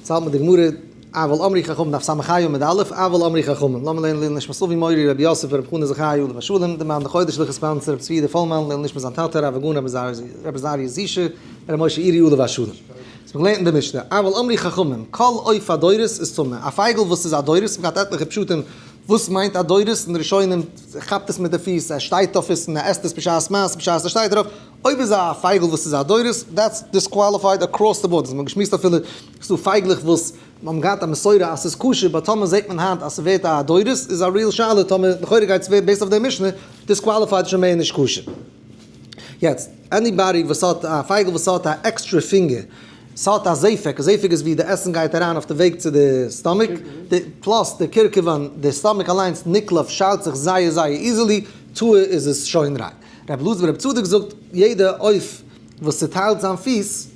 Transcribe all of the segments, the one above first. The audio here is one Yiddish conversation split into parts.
ס'האלט מיט די גמרא, אבל אמרו חכמים דף ס"ה עמוד א', אבל אמרו חכמים, לאמיר לערנען לעילוי נשמת אבי מורי רבי יוסף ברב חנא זכי' עליו השלום, די מאן דחודש לכ' sponsor רבי צבי יודא פאלמאן, לעילוי נשמת זיין טאטע הרב הגאון רבי עזריה זישע, רבי משה אירי עליו השלום. ס'האט מען געלערנט אין די משנה, אבל אמרו חכמים, כל עוף הדורס איז טמא, א פייגל וואס איז א דורס, מ'געהאט עטליכע פשטים וואס מיינט א דורס, אין די ראשונים כאפט עס מיט די פיס, ער שטייט אויף עס און ער עסט עס בשעת מעשה בשעת ער שטייט דערויף, אויב איז א פייגל וואס איז א דורס, that's disqualified across the board, דאס האט מען געשמועסט אפילו, ס'דא פייגלעך וואס האבן געהאט א מסורה אז ס'איז כשר, but טאמער זעט מען היינט אז ס'ווערט א דורס, איז א real שאלה טאמער לכאורה גייט עס ווערן based אויף די משנה, disqualified שוין מער נישט כשר. יעצט, anybody וואס האט א פייגל וואס האט א extra פינגער, ס'האט א זפק, א זפק איז ווי די עסן גייט אריין אויף די וועג צו די stomach, די plus די קרקפן, די stomach אליינס נקלף שיילט זיך זייער זייער easily, טהור איז עס שוין ריין. רבי אלעזר ברבי צדוק זאגט, יעדע עוף וואס צוטיילט זיין פיס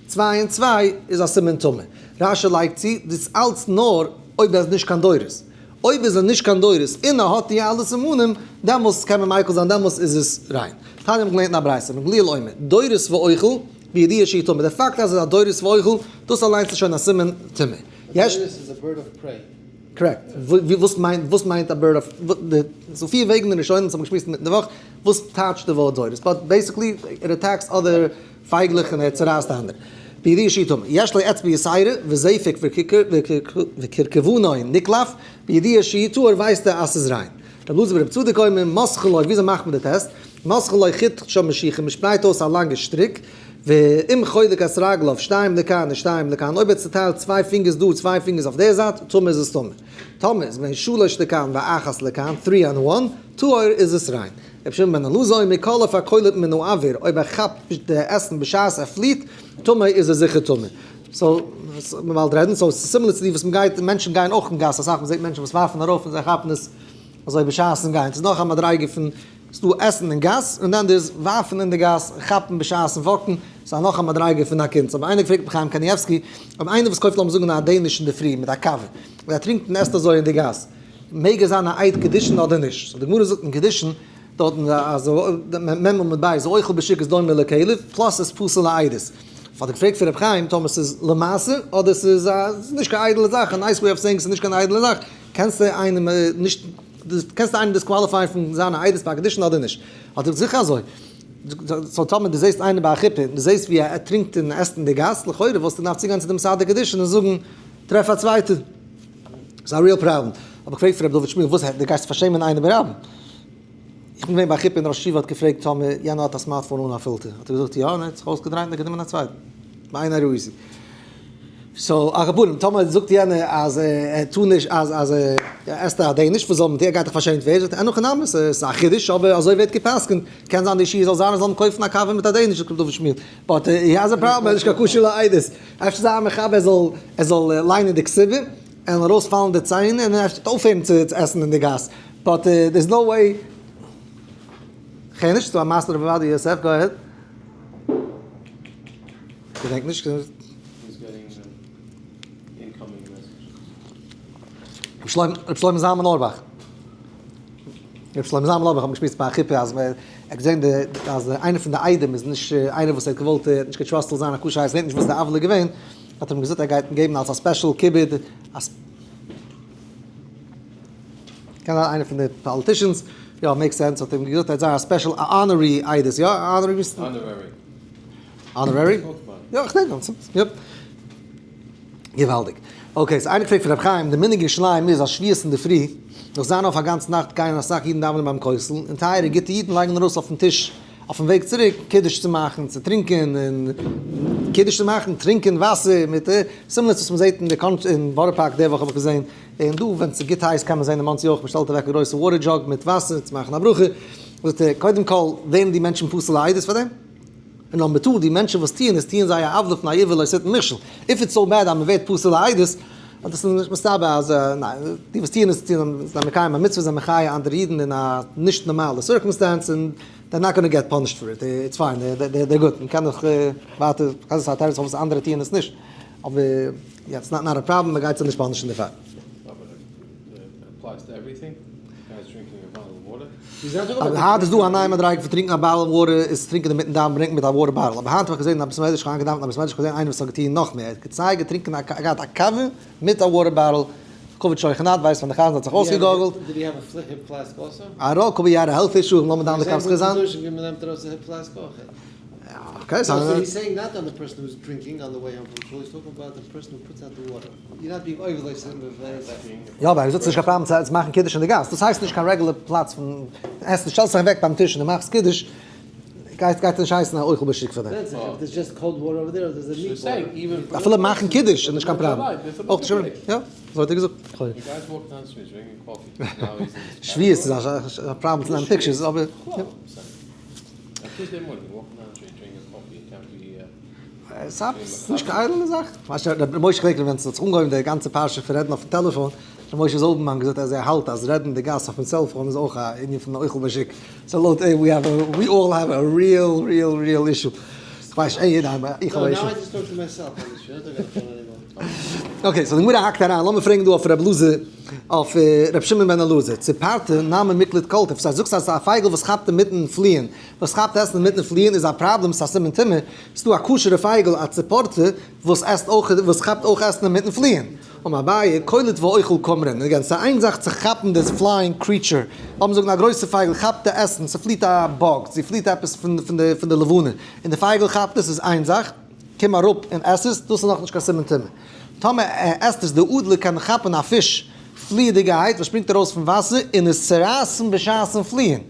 צוויי און צוויי איז א סימן טמא. רש"י לייגט צו, דאס אלץ נאר אויב ער איז נישט קיין דורס. אויב איז ער נישט קיין דורס און ער האט די אלע סימנים, דעמאלס קען מען מיקל זיין, דעמאלס איז עס ריין. תניא האט געלערנט אין א ברייתא, ר' גמליאל אומר, דורס ואוכל, בידיעה שהוא טמא. די פאקט אז ער איז א דורס ואוכל, דאס אליינס איז שוין א סימן טמא. יש. א דורס איז א bird of prey. Correct. וואס מיינט, וואס מיינט א bird of, ס'דא פיר וועגן אין ראשונים וואס האבן געשמועסט אינמיטן די וואך, וואס טייטשט די ווארט דורס, but basically it attacks other פייגלעך און ער צורייסט אנדערע. בידיעה שהוא טמא. יש לו אצבע יתירה וזפק וקרקבנו נקלף, בידיעה שהוא טהור ווייסט ער אז ס'איז ריין. רבי אלעזר ברבי צדוק אומר, מוסכין לו, וויאזוי מאכט מען די טעסט? מוסכין לו חוט של משיכה, מ'שפרייט אויס א לאנגע שטריק, ואם חולק את רגליו, שתיים לכאן ושתיים לכאן, אויב ער צוטיילט צוויי פינגערס דא, צוויי פינגערס אויף דער זייט, טמא איז עס טמא. טאמער איז געווען שלש לכאן ואחת לכאן, three and one, טהור איז עס ריין. רבי שמעון בן אלעזר אומר, כל עוף הקולט מן האויר, אויב ער כאפט די עסן בשעת ער פליט, טמא איז ער זיכער טמא. So, מען וואלט רעדן, so ס'איז similar צו די וואס מ'גייט, מענטשן גייען אויך אין גאס, אסאך מ'זעט מענטשן וואס ווארפן ארויף און זיי כאפן עס אזוי בשעת'ן גיין, ס'איז נאך א מדריגה פון, ס'איז דא עסן אין גאס, און דאן דאס ווארפן אין די גאס, כאפן בשעת'ן walk ן, ס'איז נאך א מדריגה פון א קונץ. אבער איינער פרעגט מיך חיים קנייבסקי, אויב איינער וואס קויפט לאמיר זאגן א Danish אינדערפרי מיט א קאווע, און ער טרינקט און עסט אזוי אין די גאס, מעג ער זיין א עד קידושין אדער נישט? So די גמרא זאגט אין קידושין, דארטן אז מ עמוד ב', האוכל בשוק איז דומה לכלב, plus איז פסול לעדות. האט ער געפרעגט פון רבי חיים טאמער ס'איז למעשה אדער ס'איז א ס'איז נישט קיין איידעלע זאך, א nice way of saying ס'איז נישט קיין איידעלע זאך, קענסטו איינעם נישט קענסטו איינעם disqualify ען פון זיין א עדות ביי א קידושין אדער נישט? האט ער געזאגט זיכער אזוי. So טאמער דו זעסט איינעם ביי א חופה און דו זעסט ווי ער טרינקט און עסט אין די גאס, לכאורה וואלסטו געדארפט צוגיין צו דעם מסדר קידושין און זאגן טרעף א צווייטע. ס'איז א real problem. האב איך געפרעגט פון רבי דוד שמואל וואס דו גייסט פארשעמען איינעם ברבים? איך בין געווען ביי א חופה און ראש ישיבה האט געפרעגט טאמער יענער האט א smartphone אן א פילטער, האט ער געזאגט יא און ער האט זיך אויסגעדרייט און גענומען א צווייטן. בעיני ראיתי. So על כל פנים טאמער זאגט יענער אז ער טאר נישט אז אז ער עסט א Danish וואס זאל מען טון ער גייט דאך פארשעמט ווערן, זאגט ער אין הכי נמי ס'איז א חידוש אבער אזוי ווערט גע'פסק'נט, קען זיין די שיעור זאל זיין ער זאל אים קויפן א קאווע מיט א Danish זאגט ר' דוד שמואל, but he has a problem ער איז נישט קיין כשר לעדות, אפשר זיי א מחבר ער זאל ער זאל ליינען די כתובה און ארויספאלן די ציין און אפשר אויפהערן צו עסן אין די גאס, but there is no way. כ'הער נישט, ס'דא א מעשה ר' עובדיה יוסף, go ahead. כ'געדענק נישט. ר' שלמה זלמן אורבאך. ר' שלמה זלמן אורבאך האט געשמועסט ביי א חופה אז ער האט געזען די אז איינער פון די עדים איז נישט איינער וואס ער האט געוואלט ער האט נישט גע trust זאל זיין א כשר הייס נישט וואס די עוולה איז געווען האט ער אים געזאגט ער גייט אים געבן אלס א special כיבוד א קען זיין איינער פון די politicians יא make sense האט אים געזאגט ער וועט זיין א special honorary עדות יא honorary honorary יא איך דענק יאפ. געוואלדיג. Okay, so איינער פרעגט פון רבי חיים, די מנהג אין ירושלים איז אז שבועות אינדערפרי, נאך זיין אויף א גאנצע נאכט גייען אסאך אידן דאווענען ביים כותל, און טייערע גוטע אידן לייגן ארויס אויפן טיש אויפן וועג צוריק קידוש צו מאכן, צו טרינקען, און קידוש צו מאכן, טרינקען וואסער מיט similar צו וואס מ'זעט אין די country, אין בארא פארק די וואך האב איך געזען, און דא ווען ס'איז גוט הייס קען מען זען אין מאנסי אויך, מ'שטעלט אוועק א גרויסע water jug מיט וואסער צו מאכן א ברכה, זאגט ער, קודם כל ווערן די מענטשן פסול לעדות פאר דעם? און number two, די מענטשן וואס טוען עס טוען זיי א עוולה פון א עוה לא תתן מכשול. If it's so bad אז מען ווערט פסול לעדות, דאס איז נישט מסתבר אז ניין, די וואס טוען עס טוען זיי מקיים א מצוה, זיי מחיה אנדערע אידן אין א נישט נארמאלע circumstance און they're not gonna get punished for it, it's fine, they're good, מען קען דאך ווייטער, ס'איז א תירוץ פארוואס אנדערע טוען עס נישט, אבער יא, it's not not a problem, מען גייט זיי נישט punish ן דערפאר. אבער היינט איז דא א נייע מדריגה פון טרינקען א bottle water איז טרינקען אינמיטן דאווענען ברענגט מיט א water bottle, אבער היינט האב איך געזען אין א בית מדרש, איך האב איינגעדאווענט אין א בית מדרש, איך האב געזען איינער וואס האט געטון נאך מער, ער האט געצייגט געטרינקען א געהאט א קאווע מיט א water bottle, כבוד שוכן עד ווייסט ווען די חזן האט זיך אויסגעגארגלט. א רא could be had a health issue, לאמיר דיין לכף זכות זיין. Okay, so. יא אבער ער זאגט ס'נישט קיין פראבלעם צו מאכן קידוש אין די גאס, דאס הייסט נישט קיין regular פלאץ פון עסן, שטעלסט זיך אוועק ביים טיש און דו מאכסט קידוש, גייט גייט נישט הייסן א אוכל בשוק פאר דעם. אפילו מאכן קידוש איז נישט קיין פראבלעם. אויך נישט קיין פראבלעם. יא, אזוי האט ער געזאגט. שביעות איז א פראבלעם צו נעמען pictures אבער. ס'איז נישט קיין איידעלע זאך. ווייסט ר' משה קלעקער ווען ס'האט זיך אנגעהויבן די גאנצע פרשה פון רעדן אויפן טעלעפאן, ר' משה זאלבערמאן געזאגט אז ער האלט אז רעדן אין די גאס אויפן cellphone איז אויך א ענין פון אוכל בשוק. so לויט אים we have a we all have a real real real issue. כ'ווייס נישט איך האב א issue. Okay, so די גמרא האקט אריין, לאמיר פרעגן דא אויף ר' אלעזר, אויף ר' שמעון בן אלעזר, ציפרתא נמי מיקלט קולטא, ס'הייסט זאגסט אז א פייגל וואס כאפט אינמיטן פליען, וואס כאפט עסן אינמיטן פליען איז א פראבלעם, ס'איז א סימן טומאה, ס'דא א כשר'ע פייגל א ציפורתא וואס עסט אויך וואס כאפט אויך עסן אינמיטן פליען. אמר אביי, קולט ואוכל קאמרינן, again ס'איז איין זאך צו כאפן דאס flying creature, לאמיר זאגן א גרויסע פייגל כאפט די עסן, ס'פליט א bug, ס'פליט עפעס פון די פון די לבנה, און די פייגל כאפט עס איז איין זאך, קום אראפ און עס עס, דאס איז נאכנישט קיין סימן טומאה. טאמער ער עסט עס די אדלער קען כאפן א פיש פליעדיגערהייט וואס שפרינגט ארויס פון וואסער און עס צורייסן בשעת'ן פליען,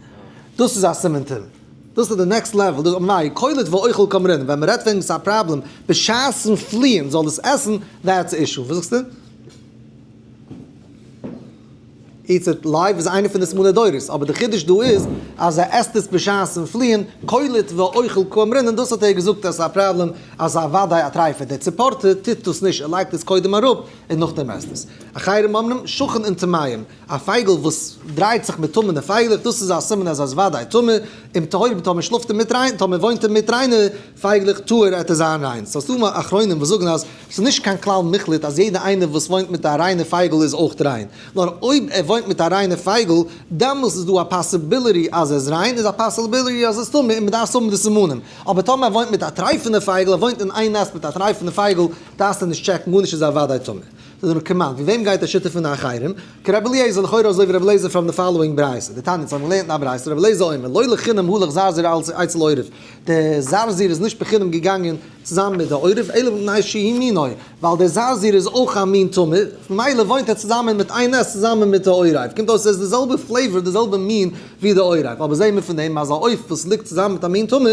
דאס איז א סימן טומאה. דאס איז די next level, דאס מאי קולט ואוכל קאמרינן, ווען מ'רעדט וועגן ס'איז א פראבלעם בשעת'ן פליען זאל עס עסן, that's issue. וואס זאגסטו? Eats it live איז איינע פון די סימני דורס, אבער די חידוש דא איז אז ער עסט עס בשעת'ן פליען, קולט ואוכל קאמרינן, און דאס האט ער געזאגט אז ס'איז א פראבלעם אז ס'איז אוודאי א טרייפה, דער ציפורתא טוט דאס נישט, ער לייגט עס קודם אראפ און נאכדעם עסט עס. אחרים אומרים שוכן עם טמאים, א פייגל וואס דרייט זיך מיט טמא'נע פייגלעך, דאס איז א סימן אז ער איז וודאי טמא, אם טהורים טאמער שלאפט ער מיט ריין, טאמער וואוינט ער מיט ריינע פייגלעך טהור עט ער זיין ריין. סאו ס'דא אחרונים וואס זאגן אז ס'איז נישט קיין כלל מוחלט אז יעדע איינער וואס וואוינט מיט א ריינע פייגל איז אויך ריין, נאר אויב ער וואוינט מיט א ריינע פייגל דעמאלס איז דא א possibility אז ער איז ריין, איז א possibility אז ער איז טמא און מ'דארף האבן די סימנים. אבער טאמער ער וואוינט מיט א טרייפענע פייגל, ער וואוינט אין איין nest מיט א טרייפענע פייגל, דארפסטו נישט טשעקן גארנישט איז אוודאי טמא. זיי זענען כמעט, ווי וועם גייט די שיטה פון די אחרים? כרבי אליעזר, לכאורה אזוי ווי רבי אליעזר from the following ברייתא, דתניא, אונז האבן געלערנט אין א ברייתא, רבי אליעזר אומר, לא לחינם הלך זרזיר אצל עורב, דער זרזיר איז נישט בחינם געגאנגען צוזאמען מיט די עורב, אלא מפני שהוא מינו, ווייל דער זרזיר איז אויך א מין טמא, ממילא וואוינט ער צוזאמען מיט איין nest צוזאמען מיט די עורב, קומט אויס ער איז די זעלבע flavor, די זעלבע מין ווי די עורב, אבער זעהן מיר פון דעם אז א עוף וואס ליגט צוזאמען מיט א מין טמא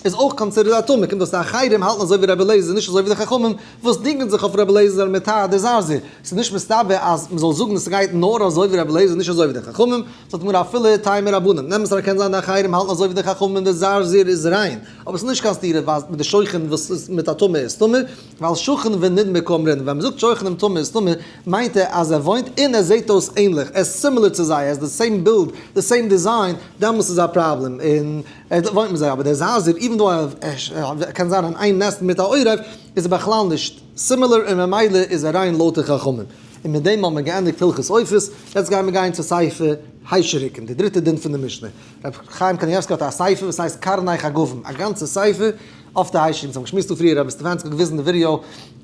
איז אויך considered א טמא, קומט אויס די אחרים האלטן אזוי ווי רבי אליעזר נישט אזוי ווי די חכמים וואס דינגען זיך אויף רבי אליעזר זענען מטהר די זרזיר, ס'איז נישט מסתבר אז מ'זאל זאגן ס'גייט נאר אזוי ווי רבי אליעזר נישט אזוי ווי די חכמים, זאגט מיר אפילו תימא רבנן, נעם עס אן קען זיין די אחרים האלטן אזוי ווי די חכמים די זרזיר איז ריין, אבער ס'איז נישט קיין סתירה ווייל מיט די שוכן וואס איז מיט א טמא איז טמא, ווייל שוכן ונדמה קאמרינן, ווען מ'זאגט שוכן עם טמא איז טמא, מיינט ער אז ער וואוינט און ער זעהט אויס ענליך, ער איז similar צו זיי, ער איז די same בילד, די same design, דעמאלס איז א פראבלעם, און ער וואוינט מיט זיי, אבער דער זרזיר even though ער קען זיין אין איין nest מיט א עורב, איז ער בכלל נישט similar און ממילא איז ער ריין לויט די חכמים. און מיט דעם האבן מיר געענדיגט הלכות עופות, יעצט גייען מיר גיין צו ספר היישעריקן, די דריטע דין פון די משנה. רבי חיים קנייבסקי האט א ספר וואס הייסט קרני חגבים, א גאנצע ספר אויף די היישעריק, אונז האבן געשמועסט דא פריער, רבי סטעפאנסקי האט געוויזן די ווידעא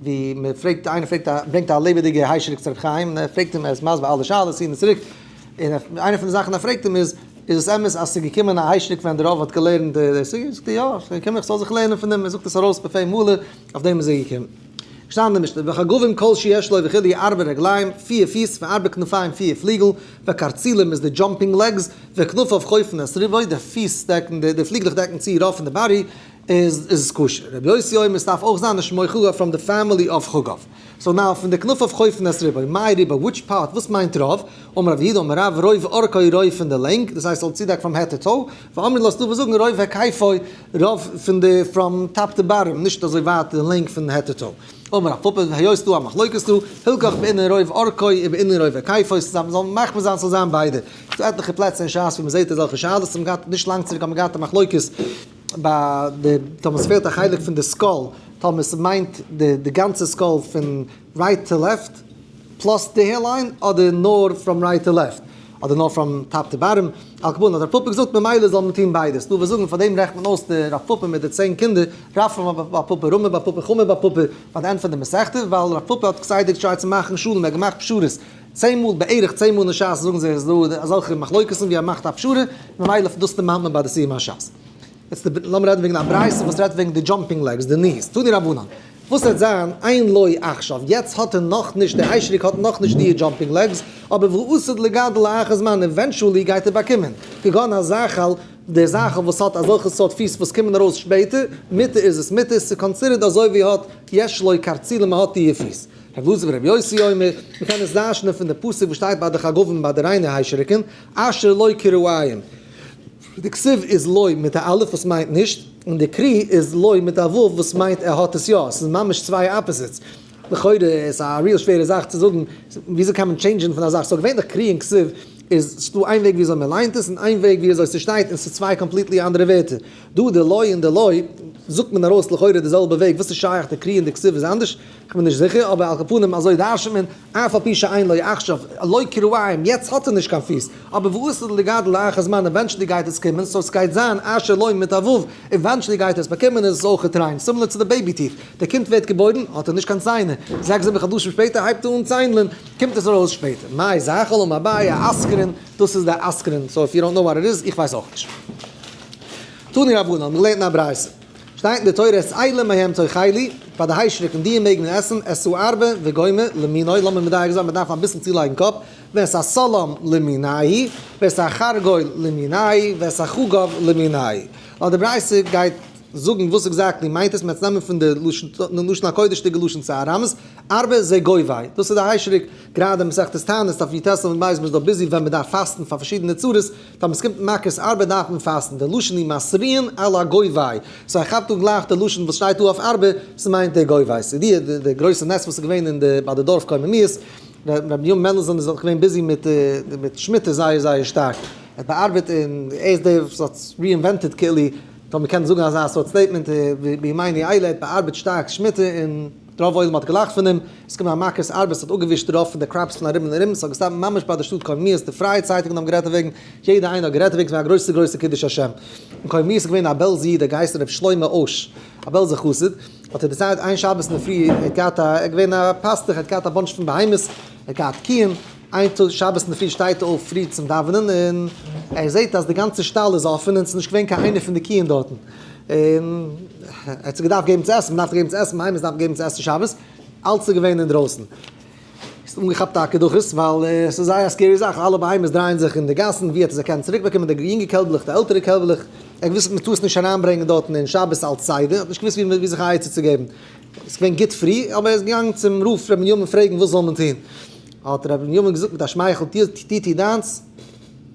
ווי מען פרעגט, איינער פרעגט א, ברענגט א לעבעדיגע היישעריק צו רבי חיים, און ער פרעגט אים, ער איז מסביר אלע שאלות הין און צוריק, און איינע פון די זאכן ער פרעגט אים איז, איז עס אמת אז ס'איז געקומען א היישעריק ווען די רב האט געלערנט די סוגיא? זאגט ער יא, ס'איז געקומען איך זאל זיך לערנען פון דעם, ער זאגט עס ארויס בפה מלא, אויף דעם איז ער געקומען. געשטאנען אין די משנה, וחגבים כל שיש לו וכו' ארבע רגליים, פיר פיס, וארבע כנפיים, פיר פליגל, וקרצילם איז די jumping legs, וכנפיו חופין את רובו, די פיס דעקן, די פליגלעך דעקן צו רוב פון די body, איז עס כשר. רבי יוסי אומר עס דארף אויך זיין שמו חגב from the family of חגב. so now פון די כנפיו חופין את רובו, מאי רובו, which part, וואס מיינט רוב? אמר רב יהודה אמר רב, רוב אורכו רוב פון די לענג, דאס הייסט זאל צודעקן from head to toe, ואמרי לה ס'דא וואס זאגן רוב היקפו, רוב פון די from top to bottom, נישט אזוי ווייט די לענג פון head to toe. אמר רב פפא, היות ס'דא א מחלוקת דא, הלכך בעינן רוב אורכו ובעינן רוב היקפו, ס'זאל זאל מחמיר זיין ס'זאל זיין ביידע. ס'דא עטליכע פלעצער אין שס ווי מ'זעט אזעלכע שאלות, ס'האט געהאט נישט לאנג צוריק האט מען געהאט א מחלוקת ביי די טאמער ס'פעלט א חלק פון די skull, טאמער ס'מיינט די די גאנצע skull פון right to left plus די hairline אדער נאר from right to left. אדער נאר from top to bottom, על כל פנים האט רב פפא געזאגט ממילא זאל מען טון ביידע, ס'דא וואס זאגן פאר דעם רעכנט מען אויס די רב פפא מיט די 10 קינדער, רפרם בר פפא, רמי בר פפא, חמא בר פפא, ביי די end פון די מסכתא, ווייל רב פפא האט כסדר גע try ט צו מאכן שלום, ער האט געמאכט פשרות, 10 מאל, בערך 10 מאל אין שס זאגן זיי איז דא אזעלכע מחלוקת'ן ווי ער מאכט א פשרה, ממילא דאס דערמאנט מען ביי די סיום השס. יעצט לאמיר רעדן וועגן א ברייתא וואס רעדט וועגן די jumping legs, די knees, תנו רבנן. וואס וועט זיין אין לו עכשיו, יעצט האט ער נאכנישט, דער היישעריק האט נאכנישט די jumping legs, אבער ועתיד לגדל לאחר זמן, eventually גייט ער באקומען, כגון הזחל, דער זחל וואס האט אזעלכע סארט פיס וואס קומען ארויס שפעטער, מותר איז עס מותר, ס'איז considered אזוי ווי האט יש לו קרצילין מען האט די פיס. רבי אלעזר ברבי יוסי אומר, מען קען עס דרש'נען פון די פסוק וואס שטייט ביי די חגבים ביי די ריינע היישעריקן, אשר לו כרעיים. די כתיב איז לא מיט א אלף וואס מיינט נישט, און די קרי איז לו מיט א ו' וואס מיינט ער האט עס יא, עס איז ממש צוויי opposites. לכאורה איז א real שווערע זאך צו זאגן, וויאזוי קען מען change ן פון א זאך, so געווענליך קרי און כתיב איז ס'דא איין וועג וויאזוי מען ליינט עס און איין וועג וויאזוי ס'שטייט און ס'איז צוויי completely אנדערע ווערטער. דא די לא און די לו זאגט מען ארויס לכאורה די זעלבע וועג, וואס איז שייך די קרי און די כתיב איז אנדערש? כ'בין נישט זיכער, אבער על כל פנים אזוי דרש'נט מען, אף על פי שאין לו עכשיו, לו כרעיים, יעצט האט ער נישט קיין פיס, אבער ועתיד לגדל לאחר זמן, eventually גייט עס קומען, so ס'גייט זיין אשר לו מיט א ו', eventually גייט ער עס באקומען איז עס אויכעט ריין, similar צו די baby teeth, די קינד ווערט געבוירן האט ער נישט קיין ציינער, זעקס זיבן חדשים שפעטער הייבט ער אן ציינלען, קומט עס ארויס שפעטער. מאי זחל אמר אביי אסכרין, דאס איז די אסכרין, so if you don't know what it is, איך ווייס אויך נישט. תנו רבנן, מ'האט געלערנט אין א ברייתא. שטייט אין די תורה את אלה מהם תאכלו, ביי די היישעריקן די מעג מען עסן, את הארבה וגומר למינו, לאמיר מדייק זיין, מען דארף אביסל צולייגן קאפ, ואת הסלעם למינהו, ואת החרגול למינהו, ואת החגב למינהו. ווייל די ברייתא גייט זאגן וואס exactly מיינט עס, מען וועט עס נעמען פון די לשון הקודש'דיגע לשון צו ארמית, ארבה זה גובי, דאס איז די היישעריק, גראדע מסכת תענית דף יט עמוד ב', מען איז דאך busy ווען מען דארף פאסטן פאר פארשידענע צרות, טאמער עס קומט מכת ארבה דארף מען פאסטן, די לשון איז מתריעין על הגובי, so ער כאפט אן גלייך די לשון וואס שטייט דא אויף ארבה, ס'מיינט די גובי, ס'איז די די גרויסע נס וואס איז געווען אין די ביי די דארף קוממיות, רבי בנימין מענדלזאהן איז דאך געווען busy מיט מיט שמיטה זייער זייער שטארק, ער האט באארבעט און ער איז דער וואס האט reinvented כאילו, טאמער מ'קען זאגן אזא סארט statement, בימינו אלה, ער האט באארבעט שטארק שמיטה און. רוב עולם האט געלאכט פון אים, עס איז געקומען א מכת ארבה, עס האט אפגעווישט רוב פון די crops פון ארום און ארום, עס האט געסטאפט ממש ביי די שטאט קוממיות, די פרייע צייטונגען האבן גערעדט דערוועגן, יעדער איינער האט גערעדט דערוועגן, עס איז געווען א גרויסע גרויסע קידוש השם. אין קוממיות איז געווען א בעלזער איד, ער האט געהייסן ר' שלמה אויש, א בעלזער חסיד, האט ער דערציילט איין שבת אינדערפרי, ער האט געהאט א, ער איז געווען א פאסטוך, ער האט געהאט א bunch פון בהמות, ער האט געהאט קיען, איין טאג שבת אינדערפרי שטייט ער אויף פרי צום דאווענען, און ער זעט אז די גאנצע שטאל איז אפען און עס איז נישט געווען קיין איינער פון די קיען דארטן. און ער האט זיך געדארפט געבן צו עסן, מ'דארף געבן צו עסן, בהמות דארף מען געבן צו עסן שבת, אלץ איז געווען אינדרויסן. איז אנגעכאפט א קדחת, ווייל עס איז זייער א scary זאך, אלע בהמות דרייען זיך אין די גאסן, ווי האט ער זיי קענען צוריק באקומען, די יונגע קעלבלעך, די עלטערע קעלבלעך, ער האט געוואוסט מען טאר עס נישט אריינברענגען דארטן אין שבת אלץ סדר, האט נישט געוואוסט ווי זיך א עצה צו געבן. עס איז געווען גוט פרי, אבער ער איז געגאנגען צום רב ר' בנימין פרעגן וואס זאל מען טון. האט ר' בנימין געזאגט מיט א שמייכל, טו טו דיינס,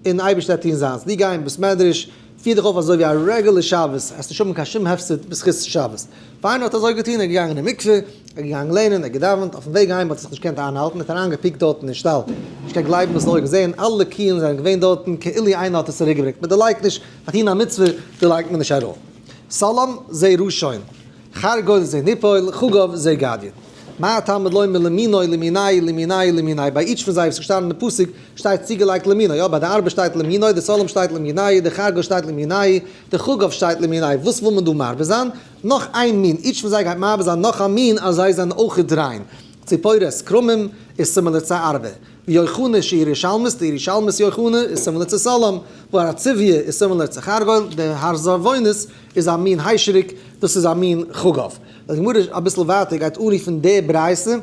און אייבערשטער וועט טון זיינס, דו גיי אין בית מדרש, פיר דיך אויף אזוי ווי א regular שבת, עסט נישט האבן קיין שום הפסד בזכות שבת. פיין האט אזוי געטון, ער איז געגאנגען אין מקווה, ער איז געגאנגען לערנען, ער האט געדאווענט, אויפן וועג אהיים האט ער זיך נישט געקענט איינהאלטן, ער האט אריין געפיקט דארטן אין שטאל, נישט געקענט גלייבן וואס די אויגן זעען, אלע קיען זענען געווען דארטן, כאילו איינער האט עס צוריק געברענגט, מען דערלייגט נישט, פאר טון א מצוה דערלייגט מען נישט אראפ. סלעם זה ראשון, חרגול זה ניפול, חגב זה גדיא. מה תלמוד לומר למינו למיני למיני למיני, ביי each פון זיי וואס איז געשטאנען אין פסוק שטייט צוגעלייגט למינו, יא ביי די ארבה שטייט למינו, די סלעם שטייט למיני, די חרגול שטייט למיני, די חגב שטייט למיני, וואס וויל מען דא מרבה זיין? נאך איין מין, each פון זיי גייט מרבה זיין נאך א מין אז זיי זענען אויכעט ריין. ציפורת כרמים איז similar צו ארבה. ויוחנא שירושלמית, די ירושלמית יוחנא איז similar צו סלעם, והר הצביה איז similar צו חרגול, די הר זרבונות איז א מין היישעריק, דאס איז א מין חגב. די גמרא אביסל ווייטער גייט אנרופן די ברייתא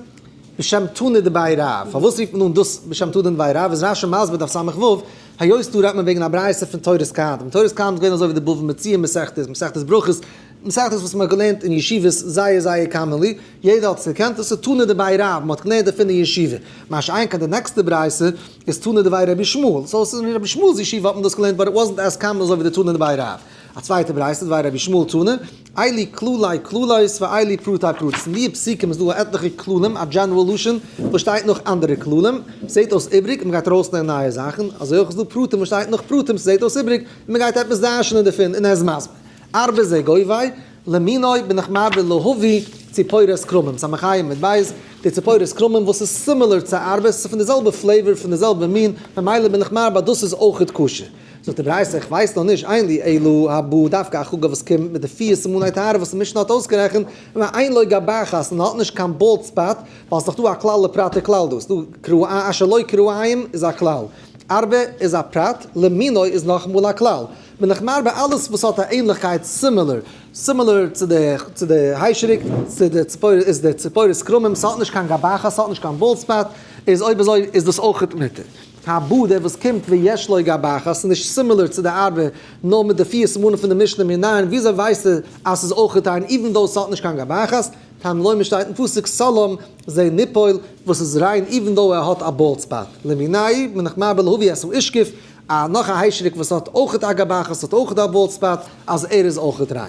בשם תנא דבי רב. פארוואס רופט מען אן דאס בשם תנא דבי רב? איז רשי מסביר דף ס"ו, היות דא רעדט מען וועגן א ברייתא פון תורת כהנים. תורת כהנים איז געווען אזוי ווי די בבא מציעא מסכת, מסכת ברכות, מסכת וואס מען האט געלערנט אין ישיבות זייער זייער commonly, יעדער האט עס געקענט, דאס איז תנא דבי רב, מען האט געלערנט דערפון אין ישיבה. מה שאין כן די נעקסטע ברייתא איז תנא דבי רבי ישמעאל, so עס איז אין רבי ישמעאל'ס ישיבה האט מען דאס געלערנט but it wasn't as common אזוי ווי די תנא דבי רב. א צווייטע ברייתא דבי רבי ישמעאל תנא, אלו כללי כללות ואלו פרטי פרטות. אין די פסוקים איז דא עטליכע כללים, א general לשון וואס שטייט נאך אנדערע כללים, זעט אויס איבריג און מ'גייט ארויסלערנען נייע זאכן, אזוי אויך איז דא פרטים וואס שטייט נאך פרטים, ס'זעט אויס איבריג און מ'גייט עפעס דרש'נען דערפון און ער איז מסביר. ארבה זה גובי. למינו בין איך מרבה להביא ציפורת כרמים, ס'איז א מחיה מיט בית, די ציפורת כרמים וואס איז similar צו ארבה, ס'איז פון די זעלבע flavor, פון די זעלבע מין, ממילא בין איך מרבה אז דאס איז אויכעט כשר. זאגט די ברייתא, איך ווייס נאך נישט, אין לי אלא הבא, דווקא א חגא וואס קומט מיט די פיר סימני טהרה וואס די משנה האט אויסגערעכנט, ואין לו גבחת און האט נישט קיין bald spot, ווייל ס'איז דאך דא א כלל לפרט וכלל דא, ס'דא קרא אשר לו כרעיים איז א כלל, ארבה איז א פרט, למינו איז נאכאמאל א כלל. בין איך מרבה אלעס וואס האט א ענליכקייט similar, similar צו די צו די היישעריק, צו די ציפור איז די ציפורת כרמים, ס'האט נישט קיין גבחת, ס'האט נישט קיין bald spot, איז אויב אזוי איז דאס אויכעט מותר. הבא דער וואס קומט ויש לו גבחת, ס'איז נישט similar צו די ארבה, נאר מיט די פיר סימנים פון די משנה מנין, וויאזוי ווייסטו אז ס'איז אויכעט ריין even though ס'האט נישט קיין גבחת? תלמוד לומר שטייט אין פסוק סלם זה נפול וואס איז ריין even though ער האט א bald spot. למינהו בין איך מרבה להביא את האשכף, א נאך א היישעריק וואס האט אויכעט א גבחת האט אויכעט א bald spot אז ער איז אויכעט ריין.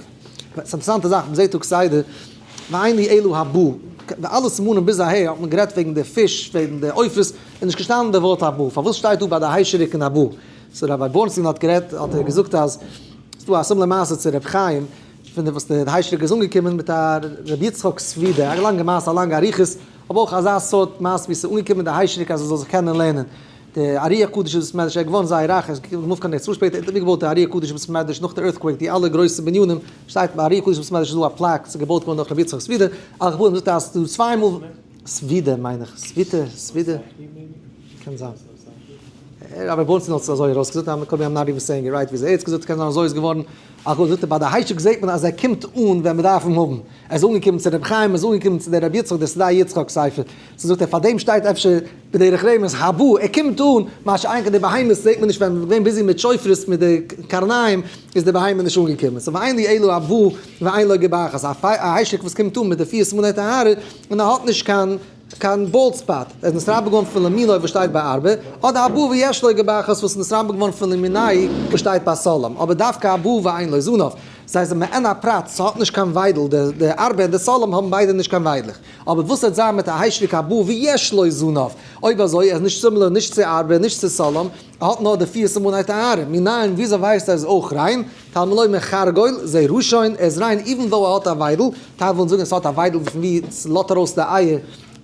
ס'איז אינטערעסאנטע זאך מ'זעט דא כסדר ואין לי אלא הבא, ביי אלע סימנים ביז אהער האט מען גערעדט וועגן די פיש וועגן די עופות איז נישט געשטאנען די ווארט הבא, פארוואס שטייט דא ביי די היישעריק און הבא? so Rabbi בורנסטין האט גערעדט האט ער געזאגט אז ס'דא א similar מעשה צו ר' חיים פון די וואס די היישעריק איז אנגעקומען מיט א רבי יצחק סווידע, א לאנגע מעשה א לאנגע אריכות, אבער אויך אזא סארט מעשה ווי ס'איז אנגעקומען די היישעריק אז ער זאל זיך קענען לערנען. די ארי הקדוש בית מדרש, ער איז געווארן זייער רייך, ער איז געמופט קיין ארץ ישראל שפעטער, ער האט איבערגעבויט די ארי הקדוש בית מדרש נאך די earthquake, די אלע גרויסע בנינים, שטייט ביי ארי הקדוש בית מדרש איז דא א plaque, ס'איז געבויט געווארן דורך רבי יצחק סווידע, על כל פנים זאגט ער אז ס'איז דא צוויי מאל, סווידע מיין איך, סוויטע, סווידע, קען זיין. Rabbi בורנסטין האט עס אזוי ארויסגעזאגט, I'm not even saying it right ווי אזוי ער האט עס געזאגט, קען זיין אזוי איז געווארן, על כל פנים זאגט ער ביי די היישעריק זעט מען אז ער קומט אן ווען מ'דארף אים האבן, ער איז אנגעקומען צו רבי חיים, ער איז אנגעקומען צו דער רבי יצחק, דער שדה יצחק ספר, so זאגט ער פאר דעם שטייט אפשר בדרך רמז הבא, ער קומט אן, מה שאין כן די בהמות זעט מען נישט ווען מ'איז געווען busy מיט שופרות מיט די קרניים איז די בהמה נישט אנגעקומען, so ואין לי אלא הבא ואין לו גבחת, א היישעריק וואס קומט אן מיט די פיר סימני טהרה און ער האט נישט קיין קיין bald spot, ער איז נתרבה געווארן פון למינו וואס שטייט ביי ארבה, אדער הבא ויש לו גבחת וואס איז נתרבה געווארן פון למינהו וואס שטייט ביי סלם, אבער דווקא הבא ואין לו זנב, זיי זענען מעין הפרט, ס'האט נישט קיין וויידל, די ארבה און די סלם האבן ביידע נישט קיין וויידלעך. אבער וואס וועט זיין מיט א היישעריק הבא ויש לו זנב? אויב אזוי, ער איז נישט similar נישט צו ארבה נישט צו סלם, ער האט נאר די פיר סימני טהרה, מנין וויאזוי ווייסט ער איז אויך ריין? תלמוד לומר חרגול, זה ראשון, ער איז ריין even though ער האט א וויידל, טייל ווילן זאגן עס האט א וויידל פון ווי עס לאזט ארויס די אייער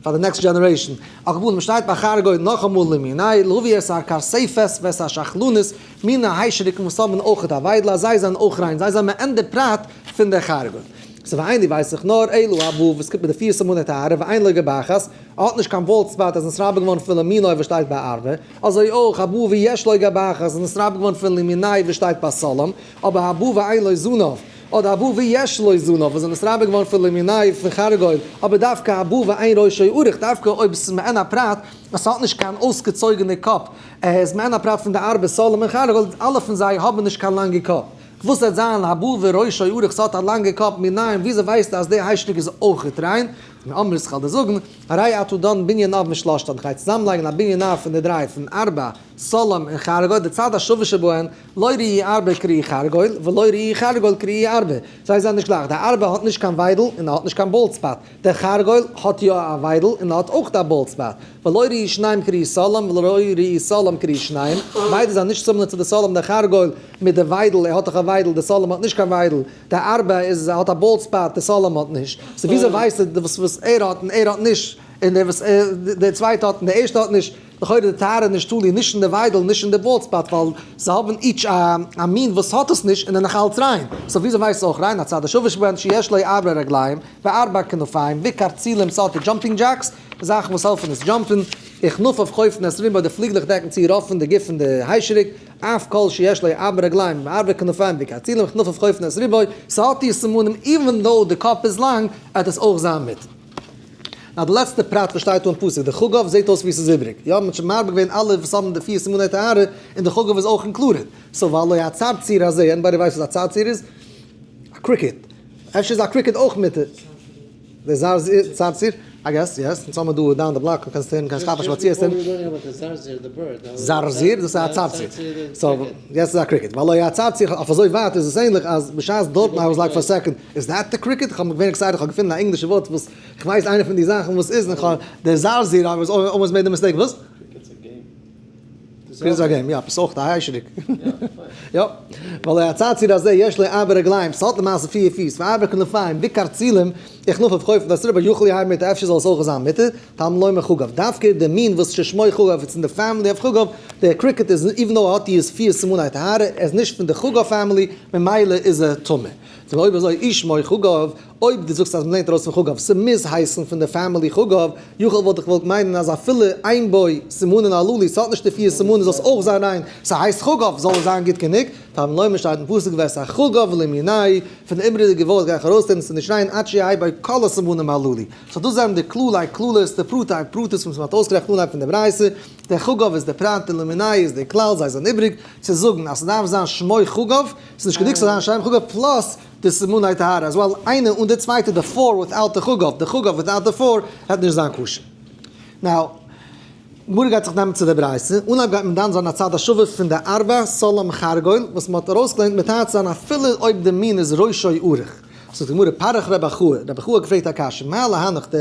פאר די next generation, על כל פנים שטייט ביי חרגול נאכאמאל למינהו להביא את הכרספת ואת השחלנית, מיני היישעריקן וואס האבן אויכעט א וויידל אז זיי זענען אויך ריין, זיי זענען מעין די פרט פון די חרגול. so ואין לי ווייס איך נאר אלא הבא וואס קומט מיט די פיר סימני טהרה ואין לו גבחת, ער האט נישט קיין bald spot איז נתרבה געווארן פון למינו וואס שטייט ביי ארבה, אזוי אויך הבא ויש לו גבחת איז נתרבה געווארן פון למינהו וואס שטייט ביי סלם, אבער הבא ואין לו זנב, אדער הבא ויש לו זנב וואס איז נתרבה געווארן פון למינהו פון חרגול, אבער דווקא הבא ואין ראשו ארוך, דווקא אויב עס איז מעין הפרט אז ס'האט נישט קיין אויסגעצויגענע קאפ, ער איז מעין הפרט פון די ארבה סלם און חרגול, אלע פון זיי האבן נישט קיין לאנגע קאפ. וואס וועט זיין הבא וראשו ארוך ס'האט א לאנגע קאפ מנין וויאזוי ווייסטו אז די היישעריק איז אויכעט ריין? אמרת כ'וועל דיר זאגן, הרי אתה דן בנין אב משלשתן כ'גיי צוזאמלייגן א בנין אב פון די דריי פון ארבה, סלם און חרגול די צד השווה שבהן, לא ראי ארבה כראי חרגול ולא ראי חרגול כראי ארבה זיי זענען נישט גלייך די ארבה האט נישט קיין וויידל און האט נישט קיין bald spot דער חרגול האט יא א וויידל און האט אויך א bald spot, ולא ראי שניהם כראי סלם ולא ראי סלם כראי שניהם, ביידע זענען נישט similar צו די סלם דער חרגול מיט די וויידל, ער האט דאך א וויידל, די סלם האט נישט קיין וויידל, די ארבה איז האט א bald spot די סלם האט נישט, so וויאזוי ווייסטו וואס וואס ער האט און ער האט נישט, און דער וואס דער צווייטע האט און דער ערשטע האט נישט, לכאורה די טהרה איז נישט תלוי נישט אין די וויידל נישט אין די bald spot ווייל זיי האבן each א מין וואס האט עס נישט און איז נאך אלץ ריין, so וויאזוי ווייסטו אויך ריין הצד השוה שבהן שיש לו ארבע רגליים וארבע כנפיים וקרצילים ס'האט די jumping jacks די זאכן וואס העלפן עס jump ן וכנפיו חופין את רובו די פליגלעך דעקן צו רוב פון די גוף פון די היישעריק אף כל שיש לו ארבע רגליים וארבע כנפיים וקרצילים וכנפיו חופין את רובו ס'האט די סימנים even though די קאפ איז לאנג וועט עס אויך זיין מיט. נאר די לעצטע פרט וואס שטייט דא אין פסוק, די חגב זעט אויס ווי ס'איז איבריג, יא, מ'האט שוין מרבה געווען אלע וואס האבן די פיר סימני טהרה, און די חגב איז אויך included, so והלא הצרציר הזה, anybody ווייסט וואס א צרציר איז? א cricket. אפשר איז א cricket אויך מותר? די צרציר? I guess, yes, אונז האמיר דא down the block, קענסט הערן, קענסט כאפן א שפאציר עס זרזיר, דאס איז א צרציר. so, יעצט איז א cricket. והלא הצרציר, אויף אזוי ווייט איז עס ענליך אז בשעת דארטן I was like for a second, is that the cricket? איך האב געווען excited, איך האב געפונען א ענגלישע ווארט וואס איך ווייס איינע פון די זאכן וואס איז, און איך האב, דער זרזיר, I was almost made the mistake, וואס? Cricket's a game. Crickets are game, יא, ביסט אויך א היישעריק. יא, ווייל הצרצור הזה יש לו ארבע רגליים, ס'האט למעשה פיר פיס, וארבע כנפיים, וקרצילים, וכנפיו חופין את הרצפה, יכול יהא מותר, אפשר זאל עס אויך זיין מותר, תלמוד לומר חגב, דווקא די מין וואס ששמו חגב איז אין די family of חגב, דער cricket איז even though ער האט די פיר סימני טהרה, ער איז נישט פון די חגב family, ממילא איז ער טמא. סאו אויב אזוי אי שמו חגב, אויב דו זאגסט אז מ'לערנט ארויס פון חגב, ס'מוז הייסן פון די family חגב, יכול וואלט איך געוואלט מיינען אז אפילו אין בו סימנין הללו, ס'האט נישט די פיר סימנים זאל עס אויך זיין ריין, ס'הייסט חגב, זאל עס זיין גוט גענוג, תלמוד לומר שטייט אין פסוק ואת החגב למינהו, פון די איבעריגע ווארט גיי איך ארויסלערנען ס'איז נישט ריין עד שיהא בו כל הסימנים הללו. סאו דאס זענען די כללי כללות, די פרטי פרטות וואס מ'האט אויסגערעכנט אנהייב פון די ברייתא, דער חגב איז דער פרט, די למינהו איז דער כלל, זיי זענען איבריג צו זאגן אז ס'דארף זיין שמו חגב, ס'איז נישט גענוג ס'זאל זיין שם חגב plus די סימני טהרה as well, איינע אן די צווייטע, די four without די חגב, די חגב without די four, וועט נישט זיין כשר. Now, גמרא גייט זיך נעמען צו די ברייתא, אנהייב גייט מען דן זיין א צד השווה פון די ארבע סלם חרגול וואס מ'האט ארויסגעלערנט מטהר צו זיין אפילו אויב די מין איז ראשו ארוך. זאגט די גמרא פריך רבי אחאי, רבי אחאי האט געפרעגט א קשיא, מה להנך די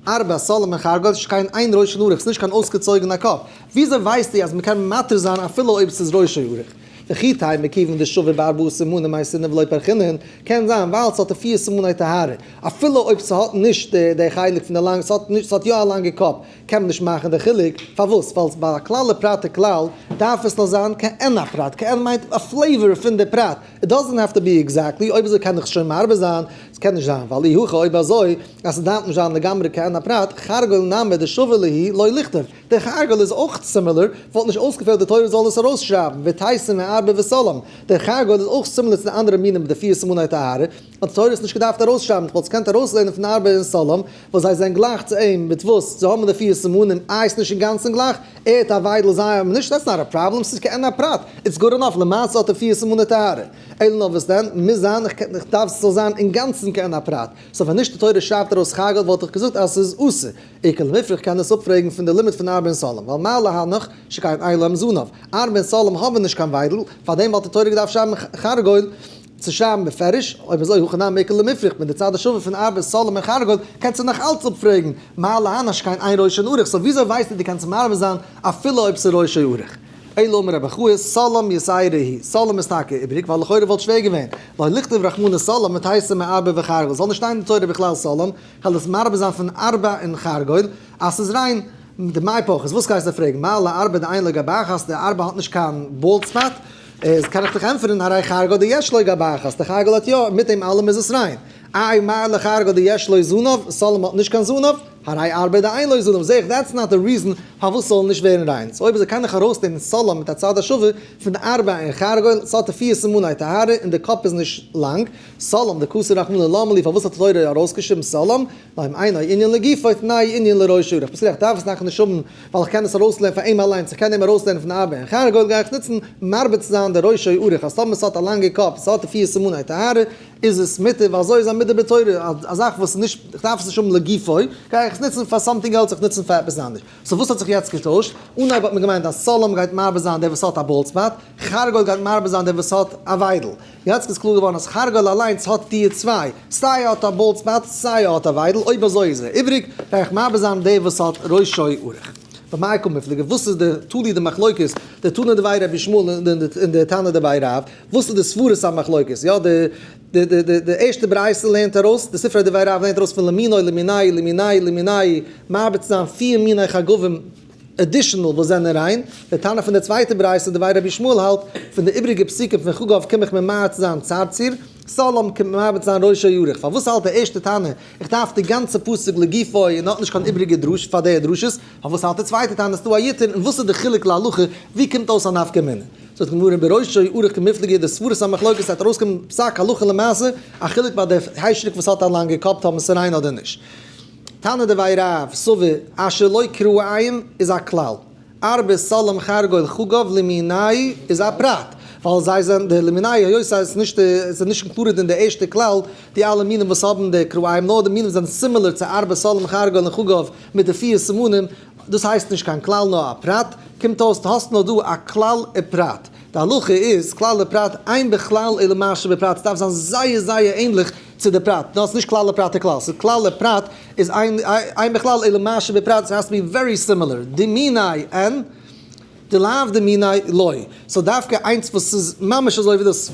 ארבע סלם חרגול איז שכן אין ראשו ארוך, ס'איז נישט קיין אויסגעצויגענע קאפ, וויאזוי ווייסטו אז מ'קען מתיר זיין אפילו אויב ס'איז ראשו ארוך? וכי תימא כיוון דשווה בארבעה סימנים מייתינן ולא פרכינן, קען זיין ווייל ס'האט די פיר סימני טהרה, אפילו אויב ס'האט נישט די חלק פון די לאנג, ס'האט נישט, ס'האט יא א לאנגע קאפ, קען מען נישט מאכן די חילוק, פארוואס? ווייל ביי א כלל ופרט וכלל דארף עס נאר זיין כעין הפרט, כעין מיינט א flavor פון די פרט, it doesn't have to be exactly, אויב אזוי קען איך עס שוין מרבה זיין, עס קען נישט זיין, ווייל אי הכי אויב אזוי אז ס'דארף נישט זיין לגמרי כעין הפרט, חרגול נמי דשווה להו לא ליכתוב, דער חרגול איז אויך similar, וואלט נישט אויסגעפעלט די תורה זאל עס ארויסשרייבן, ותיתא מארבע וסלם, דער חרגול איז אויך similar צו די אנדערע מינים מיט די פיר סימני טהרה, האט די תורה עס נישט געדארפט ארויסשרייבן, כ'וואלט עס געקענט ארויסלערנען פון ארבע און סלם, וואס זיי זענען גלייך צו אים, מיט וואס זיי האבן די פיר סימנים, איי ס'נישט אינגאנצן גלייך, ער האט א וויידל זיי האבן נישט, that's not a problem, ס'איז כעין הפרט, it's good enough, למעשה האט ער פיר סימני טהרה. אלא נאר וואס דען, מוז זיין, איך דארף ס'זאל זיין אינגאנצן כעין הפרט, so ווען נישט די תורה שרייבט ארויס חרגול וואלט איך געזאגט אז ס'איז אסור. איכא למיפרך קען עס אפפרעגן פון די לימוד פון ארבע און סלם, ווייל מה להנך שכן אין להם זנב, ארבע און סלם האבן נישט קיין וויידל, פארדעם וואלט די תורה געדארפט שרייבן חרגול צו שרייבן בפירוש, אויב אזוי הכא נמי איכא למיפרך מיט די צד השווה פון ארבע סלם און חרגול קענסטו נאך אלץ אפפרעגן מה להנך שכן אין ראשו ארוך, so וויאזוי ווייסטו דו קענסט מרבה זיין אפילו אויב ס'איז ראשו ארוך? אלא אמר רבי אחאי, סלם יתירא היא, סלם איז טאקע איבריג, ווייל לכאורה וואלט שווער געווען, לא ליכתוב רחמנא סלם ותיתי מארבע וחרגול, זאל נישט שטיין אין די תורה בכלל סלם, כ'וועל עס מרבה זיין פון ארבע און חרגול, אז ס'איז ריין, דמאי פחית, וואס גייסטו פרעגן, מה לארבע דאין לו גבה אחת, די ארבע האט נישט קיין bald spot, איז קען איך דיך ענטפערן, הרי חרגול דיש לו גבה אחת, די חרגול האט יא, מיט דעם אלעם איז עס ריין. איי מה לחרגול דיש לו זנב, סלם האט נישט קיין זנב, הרי ארבע דאין לו זנב, זעה איך that's not the reason פארוואס ס'זאל נישט ווערן ריין, so אויב אזוי קען איך ארויסנעמען סלם מיט א צד השווה פון ארבע און חרגול, ס'האט די פיר סימני טהרה און די קאפ איז נישט לאנג, סלם דכתב רחמנא למה לי פארוואס האט די תורה ארויסגעשריבן סלם, להם אינו ענין לגופו תנאי ענין לראשו ארוך, ביסט גערעכט דארף עס נאך נישט האבן ווייל איך קען עס ארויסלערנען פאר אים אליינס, איך קען אים ארויסלערנען פון ארבע און חרגול גיי איך נוצן מרבה צו זיין די ראשו ארוך אז טאמער ס'האט א לאנגע קאפ ס'האט די פיר סימני טהרה איז עס מותר ווייל אזוי איז א מידה בתורה א זאך וואס איז נישט איך דארף עס נישט האבן לגופו גיי איך עס נוצן פאר something else איך נוץ פאר עפעס אנדערש. So וואס האט זיך יעצט געטוישט? אנהייב האט מען געמיינט אז סלם גייט מרבה זיין דער וואס האט א bald spot, חרגול גייט מרבה זיין דער וואס האט א וויידל. יעצט איז קלאר געווארן אז חרגול אליינס האט די צוויי, סיי ער האט א bald spot סיי ער האט א וויידל, אויב אזוי איז ער איבריג, גיי איך מרבה זיין דער וואס האט ראשו ארוך. במאי קא מיפלגי, וואס איז די תלי די מחלוקת, די תנא דבי רבי ישמעאל און די תנא דבי רב, וואס איז די סברת המחלוקת, יא די די די די די ערשטע ברייתא לערנט ארויס, די ספרי דבי רב לערנט ארויס פון למינו למיני למיני למיני, מרבה צו זיין פיר מיני חגבים additional וואס זענען ריין, די תנא פון די צווייטע ברייתא דבי רבי ישמעאל האלט, פון די איבריגע פסוקים פון חגב קום איך ממעט צו זיין צרצור, סלם קומט מרבה צו זיין ראשו ארוך, פארוואס האלט די ערשטע תנא איך דארף די גאנצע פסוק לגופו און האט נישט קיין איבריגע דרוש פאר די דרשות, פארוואס האלט די צווייטע תנא ס'דא א יתר און וואס איז די חילוק להלכה ווי קומט אויס א נפקא מינה? זאגט די גמרא בראשו ארוך קמיפלגי די סברות המחלוקת וועט ארויסקומען פסק הלכה למעשה א חילוק ביי די היישעריק וואס האט א לאנגע קאפ טאמער ס'ריין אדער נישט. תנא דבי רב סבר אשר לו כרעיים איז א כלל. ארבע סלם חרגול חגב למיני איז א פרט, ווייל זיי זענען די למיני היות סאיז נישט סאיז נישט included אין די ערשטע כלל די אלע מינים וואס האבן די כרעיים נאר די מינים וואס זענען similar צו ארבע סלם חרגול און חגב מיט די פיר סימנים דאס הייסט נישט קיין כלל נאר א פרט, קומט אויס דו האסט נאר דא א כלל ופרט, די הלכה איז כלל ופרט אין בכלל אלא מה שבפרט ס'דארף זיין זייער זייער ענליך צו די פרט, נאר ס'נישט כלל ופרט וכלל, ס'איז כלל ופרט איז אין בכלל אלא מה שבפרט, it has to be very similar, דמיני אין. דלאו דמיניה לא. So דווקא איינס וואס איז ממש אזוי ווי דאס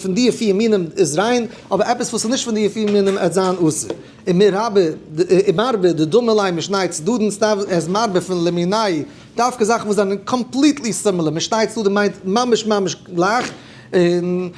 פון די פיר מינים איז ריין, אבער עפעס וואס איז נישט פון די פיר מינים עט זיין אסור. און מרבה, מרבה דדמי ליה משני צדדין, סתם ער איז מרבה פון למיניה, דווקא זאכן וואס זענען completely similar, משני צדדים מיינט ממש ממש גלייך, און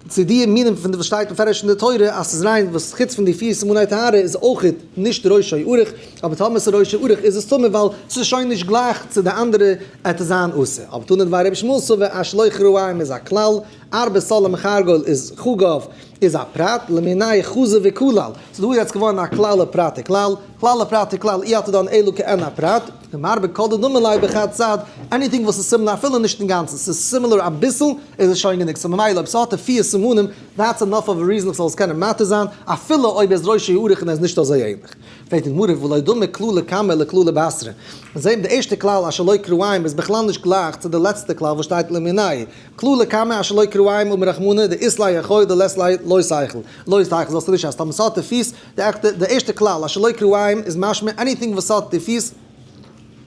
צו די מינים פון וואס שטייט מפורש אין די תורה אז ס'איז ריין וואס חוץ פון די פיר סימני טהרה איז אויך נישט ראשו ארוך, אבער טאמער ס'איז ראשו ארוך איז עס טמא ווייל ס'איז שוין נישט גלייך צו די אנדערע עט עס זיין אסור. אבער תנא דבי רבי ישמעאל סבר אשר לו כרעים איז א כלל, ארבע סלע מכרגול איז חגיו איז א פרט, למיניה חזר וכלל. ס'איז דא יעצט געווארן א כלל ופרט וכלל, כלל ופרט וכלל אי אתה דן אלא כעין הפרט, ומרבה כל דדמי ליה בחד צד, anything וואס איז similar אפילו נישט אינגאנצן, ס'איז similar אביסל איז עס שוין גענוג, so ממילא אויב ס'האט די פיר סימנים, that's enough of a reason איך זאל עס קענען מתיר זיין, אפילו אויב איז ראשו ארוך און ער איז נישט אזוי ענליך. פרעגט די גמרא ולא דמי כללא קמא לכללא בתרא. מיר זעהן די ערשטע כלל אשר לו כרעים איז בכלל נישט גלייך צו די לעצטע כלל וואס שטייט למיניה. כללא קמא אשר לו כרעים אמר רחמנא דאית ליה יכול דלית ליה לא תיכול. לא תיכול זאלסטו נישט עסן. טאמער ס'האט די פיס, די עכטע, די ערשטע כלל אשר לו כרעים איז משמע anything וואס האט די פיס,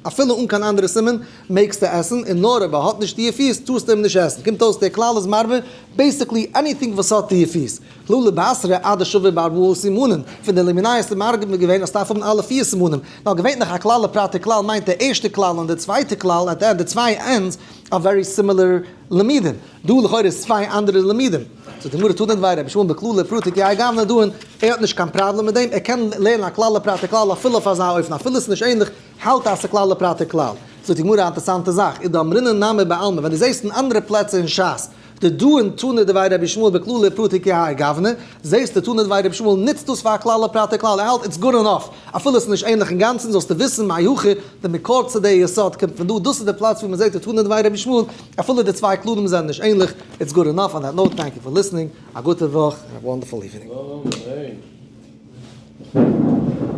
אפילו אן קיין אנדערע סימן, מעגסטו עסן, און נאר אויב ער האט נישט די פיס טארסטו אים נישט עסן. קומט אויס דער כלל איז מרבה basically anything וואס האט די פיס. כללא בתרא עד דשוי בארבעה סימנים. פון די למיניה איז מרבה געווען אז ס'דארף האבן אלע פיר סימנים. נאר געווענליך א כלל ופרט וכלל מיינט די ערשטע כלל און די צווייטע כלל, at the end די צוויי ends are very similar לימודים. דא לכאורה איז צוויי אנדערע לימודים. זאגט די גמרא תנא דבי רבי ישמעאל בכללא ופרטא כי האי גוונא דאין, ער האט נישט קיין פראבלעם מיט דעם, ער קען לערנען א כלל ופרט וכלל אפילו אויף אזא אופן אפילו עס איז נישט ענליך, האלט אז ס'איז כלל ופרט וכלל. זאגט די גמרא א אינטערסאנטע זאך, ודאמרינן נמי בעלמא, ווען דו זעסט אין אנדערע פלעצער אין שס, דדאין תנא דבי רבי ישמעאל בכללא ופרטא כי האי גוונא, זעסטו תנא דבי רבי ישמעאל נוצט דאס פאר א כלל ופרט וכלל, ער האלט it's good enough, אפילו עס איז נישט ענליך אינגאנצן, זאלסטו וויסן מהיכא די מקור צו די יסוד קומט פון דא, דאס איז די פלאץ וואו מ'זעט די תנא דבי רבי ישמעאל, אפילו די צוויי כללים זענען נישט ענליך, it's good enough, on that note thank you for listening, א גוטע וואך און א wonderful evening. אמן.